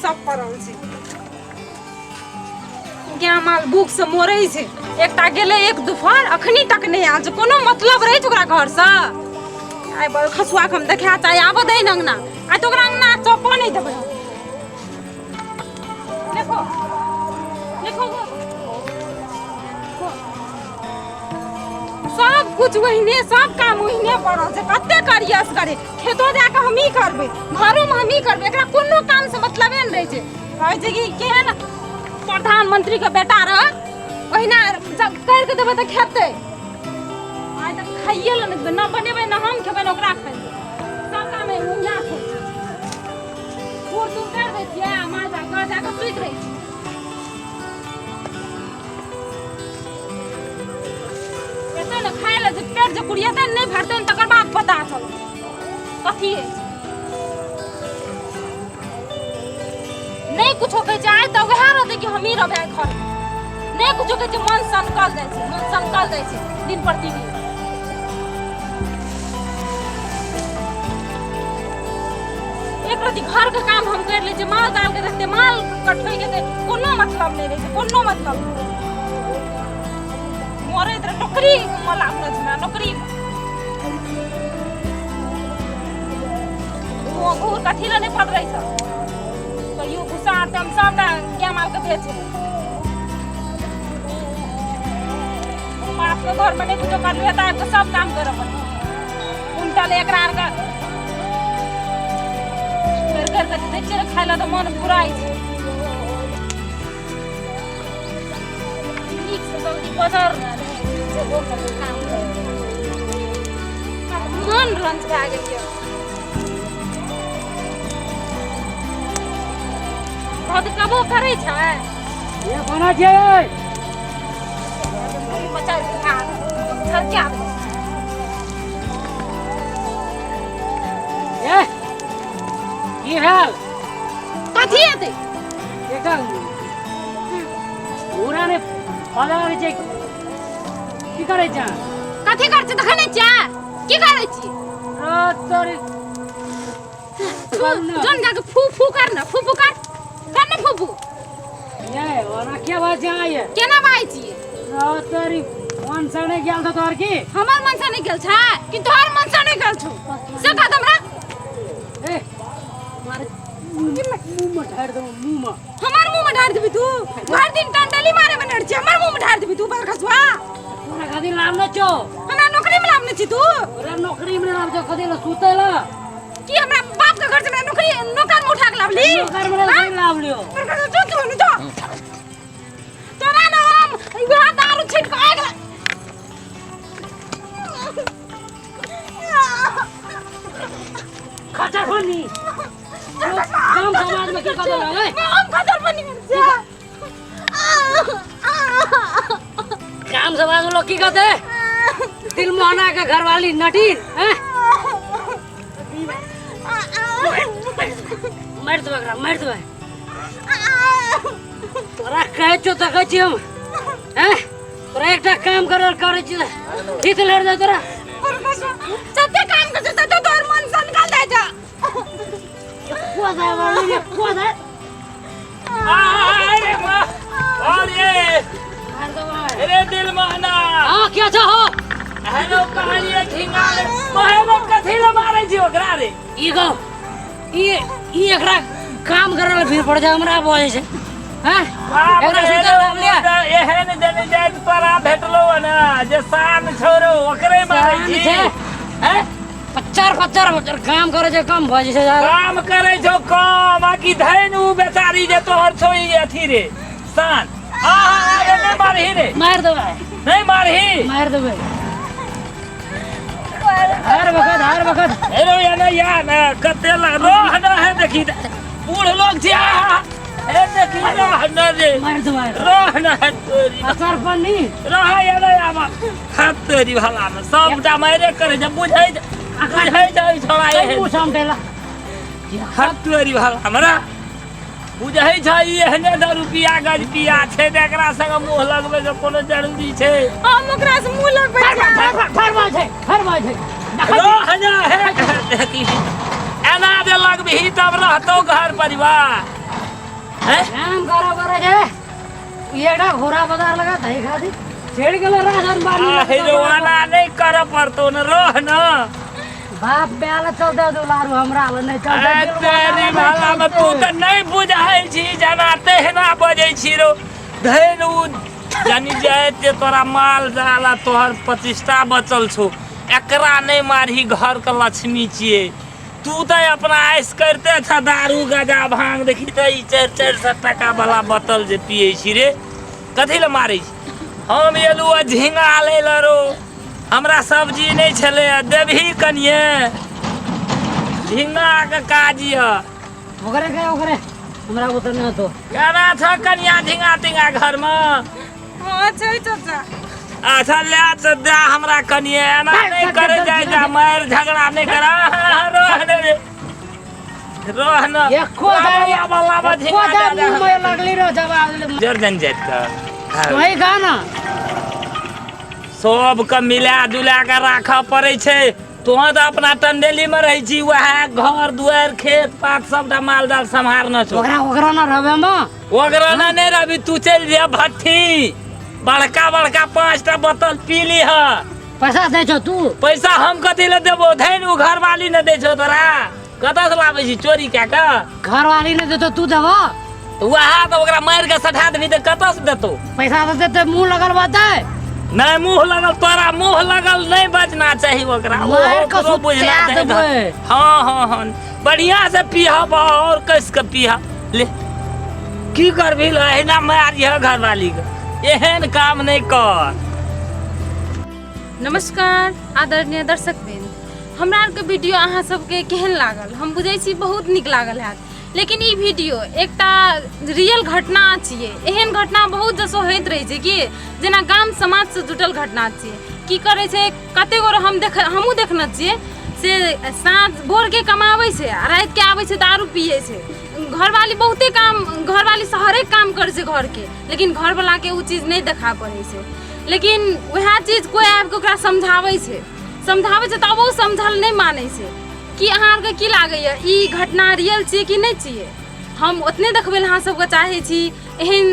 सब पड़ल छै। गाय माल भूख से मरै छै। एकटा गेलै एक दुपहर, अखनी तक नहि आयल छै। कोनो मतलब रहै छै ओकरा घरसँ? आइ खसुआके हम देखा चाहे आबऽ दै ने अङ्गना। आइ तऽ ओकरा अङ्गना चपो नहि देबै हम। देखो देखो, सब कुछ ओहिने, सब काम ओहिने पड़ल छै। कते करियै असगरे? खेतो जाके हमही करबै, घरोमे हमही करबै। एकरा कोनो कामसँ मतलबे नहि रहै छै। कहै छै कि केहन प्रधानमंत्रीके बेटा रह, ओहिना जब करि कऽ देबै तऽ खेतै। आइ तक खाइए लए नहि देबै, न बनेबै, न हम खेबै, न ओकरा खेबै। सब काम ओहिना छै। घूर तूर करि दै छियै आ माल जाल घर जाके सुति रहै छियै। एतै ने खाय लए जे पेट जे कुड़ियेतै ने, नहि भरतै ने, तकर बाद पता चलत कथी अछि। नहि कुछो कहै छै। आइ तऽ वएह रहतै कि हमही रहबै आइ घरमे। नहि कुछो कहै छै, मन सनकल जाइ छै, मन सनकल जाइ छै दिन प्रतिदिन। एक रति घर के काम हम कर लै छियै, माल जाल के देखते माल कटबै के तऽ कोनो मतलब नहि रहै छै, कोनो मतलब नहि। मरैत रह नौकरी मे लागल छै हमरा, नौकरी घूर कथी लए नहि पदरै छ? कहियो गुस्सा आते हम सबटा गाय माल के बेच बाप के घर में नहीं कुछो करलियै तऽ आबि कऽ सब काम करऽ पड़तै उल्टा ले। एकरा आरके करि करि कऽ दै छियै खाय लए तऽ मन फुराइ छै। नीकसँ जल्दी बजर ने जेबो करबै काम करबै। मन रंज भए गेल यऽ। भदकबो करै छै। ये कोना छै? बचा झरका देबै। ए, की भेल? कथी हेतै? एकटा घूरा ने फल छै, की करै छै? कथी करै छै? देखै नहि छियै की करै छी? तोरी। जोन जाके फू फू कर ना, फू फू कर, कर ना फू फू। ये ओना के बात छै ये? केना बाजै छियै? तोरी मन से नहि गेल तोहर की? हमर मन से नहि गेल छै कि तोहर मन से नहि गेल छौ से कह हमरा। ए, मारे मुंह में ढार देबो मुंह में। हमर मुंह में ढार देबी तू? भर दिन टंडली मारे में नड़ छी, हमर मुंह में ढार देबी तू? बड़ खसुआ, तोरा खातिर लाभ न छौ। हमरा नौकरी में लाभ न छी तू? तोरा नौकरी में लाभ छौ, कथी ला सुतै ला? कि हमरा बाप के घर से हमरा नौकरी नौकर में उठा के लावली? नौकर में नहीं लाभ लियो। बड़ खसुआ, जो तू जो तोरा ना हम वएह दारू छीट के आगि। खचर बनी गाम समाज में की कदर है? हम खचर बनी छै। गाम समाज में लोग की कहते? दिल मोहना के घरवाली नटीन हैं, मारि देबै एकरा, मारि देबै। तोरा कहै छौ, देखै छी हम हैं। तोरा एकटा काम करे करै छी, खींच लड़ जाय तोरा। जते काम कर तते तोहर मन सनकल जाइ छै। को जाय वाली को जाय। अरे वाह, अरे। मारि देबै। अरे दिल मोहना। हाँ, क्या छौ हो? हेलो, कहलिए ठिंगा रे महेलो, कथी ले मारै छी ओकरा रे? ई गो ई ई एकरा काम करे ला भीड़ पड़ जाय, हमरा बजै छै हैं। बाप एकरा रे, सुतल लाभ लिया। एहन जन जाइत तोरा भेटलो ने जे शान छोड़ो, ओकरे मारै शान छी छै। हैं? पच्चर पच्चर पच्चर काम करे छै, कम भऽ जाइ छै यार। काम करै छौ कम आ कि धैन उ बेचारी जे तोहर छौ ई अथी रे शान। आहा, अरे नहि मारही रे। मारि देबै। नहि मारही। मारि देबै हर वक्त, हर वक्त। हेलो, या ना या ना कते लग रोह न है, देखी बूढ़ लोग छी। आहा, हे देखी रोह न रे। मारि देबै। रोह न है तोरी। अचार पानी। रह या ना आबा हाथ तोरी भला में सबटा मारे करे जब बुझै बुझै जाइ छोड़ा एहन। मुँह सामटेला। हाथ तोरी भला हमरा बुझै छै ई एहने दारू पिया गज पिया छै तऽ एकरा संग मुँह लगबै के कोनो जरूरी छै? हम ओकरा से मुँह लगबै छै? फरमाइ छै, फरमाइ छै। रोह न है, देखी एना जे लगबिही तब रहतौ घर परिवार। हैं? काम करो करे छै एकटा घोड़ा बाजार लगा दही खादी छेड़ गेलो राजन बानी आ हेरोवाना नहीं कर पड़तो न रह न। बाप ब्याह चलते दुलारू हमरा ले नहीं चलते। आ तेरी भाला में तू तऽ नहीं बुझाइ छी जना तेहना बजै छी रो धैन उ जानी जाय जे तोरा माल जाल आ तोहर प्रतिष्ठा बचल छौ एकरा नहीं मारही घर के लक्ष्मी छियै। तू तऽ अपना ऐश करते छ दारू गाजा भांग देखी तऽ ई 400-400 टका वाला बोतल जे पियै छी रे कथी लए मारै छी। हम एलू आ झिंगा लै लए रो हमरा सब्जी नहीं छलै देबही कनिए झिंगा के काज यऽ। ओकरे के ओकरे हमरा ओतऽ नहि तो केना छ कनिया झिंगा तिंगा घर में? हाँ छै चाचा। अच्छा ले तऽ दे हमरा कनिए एना नहीं करे जाय जा मार झगड़ा नहीं करा रह दे रे रह न। एको दाम लाबा लाबा एको झिंगा दाम दे दे। मुँह में लगली रहो जवाब ले। जर जन जाइत का वही गा ना सबके मिला जुला के राखऽ पड़ै छै। तोहँ तऽ अपना टंडेली में रहै छी वएह घर दुआरि खेत पात सबटा माल जाल सम्हारने छौ। ओकरा ओकरा ना रहबे में ओकरा ना नहीं रहबी तू चलि जा भट्ठी बड़का बड़का 5टा बोतल पी लीह। पैसा दै छौ तू? पैसा हम कथी ले देबो धैन उ घरवाली ने दै छौ तोरा कतऽ से लाबै छी चोरी कए कऽ? घरवाली ने देतौ तू देबो? वएह तऽ ओकरा मारि कऽ सठा देबही तऽ कतऽ से देतौ? पैसा तऽ देतै मुँह लगल बातै। नहीं मुँह लगल तोरा मुँह लगल नहीं बजना चाही ओकरा। मारि कऽ ओकरो बुझना सुता चाही। देबै। हाँ हाँ हाँ बढ़िया से पीह और कस के पीह ले की करबी अहिना मारिह घरवाली के एहन काम नहीं कर। नमस्कार आदरणीय दर्शक वृंद, हमरा आरके वीडियो अहाँ सबके केहन लागल? हम बुझै छी बहुत नीक लागल हैत, लेकिन ई वीडियो एकटा रियल घटना छियै। एहन घटना बहुत जसो होइत रहै छै कि जेना गाम समाजसँ जुटल घटना छियै। की करै छै कते गोरे हम देख हमहूँ देखने छियै से साँझ भोरके कमाबै छै आ रातिके आबै छै दारू पियै छै। घरवाली बहुते काम घरवाली हरेक काम करै छै घरके, लेकिन घरवलाके ओ चीज नहि देखा पड़ै छै। लेकिन वएह चीज कोइ आबिके ओकरा समझाबै छै समझाबै छै तब ओ समझल नहि मानै छै। कि अहाँ आरके की लागैए ई घटना रियल छियै कि नहि छियै? हम ओतने देखबै लए अहाँ सबके चाहै छी। एहन